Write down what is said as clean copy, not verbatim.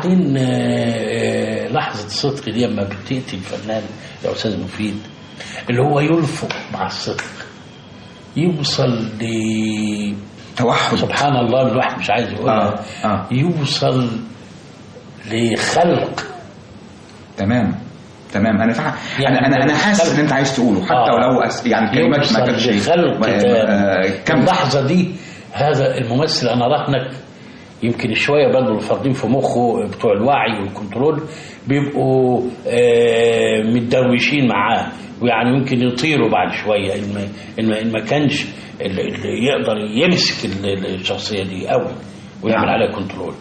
وبعدين لحظة الصدق دي لما بتأتي الفنان يا أستاذ مفيد اللي هو يلفق مع الصدق، يوصل ل توحد، سبحان الله الواحد مش عايز يقولها، يوصل لخلق. تمام تمام، انا فاهم، يعني انا حاسس ان انت عايز تقوله حتى ولو يعني كلمات ما كانتش خلق. اللحظة دي هذا الممثل انا راهنك يمكن شوية برضه الفاردين في مخه بتوع الوعي والكنترول بيبقوا متدروشين معاه، ويعني يمكن يطيروا بعد شوية ان ما كانش اللي يقدر يمسك الشخصية دي قوي ويعمل عليها control.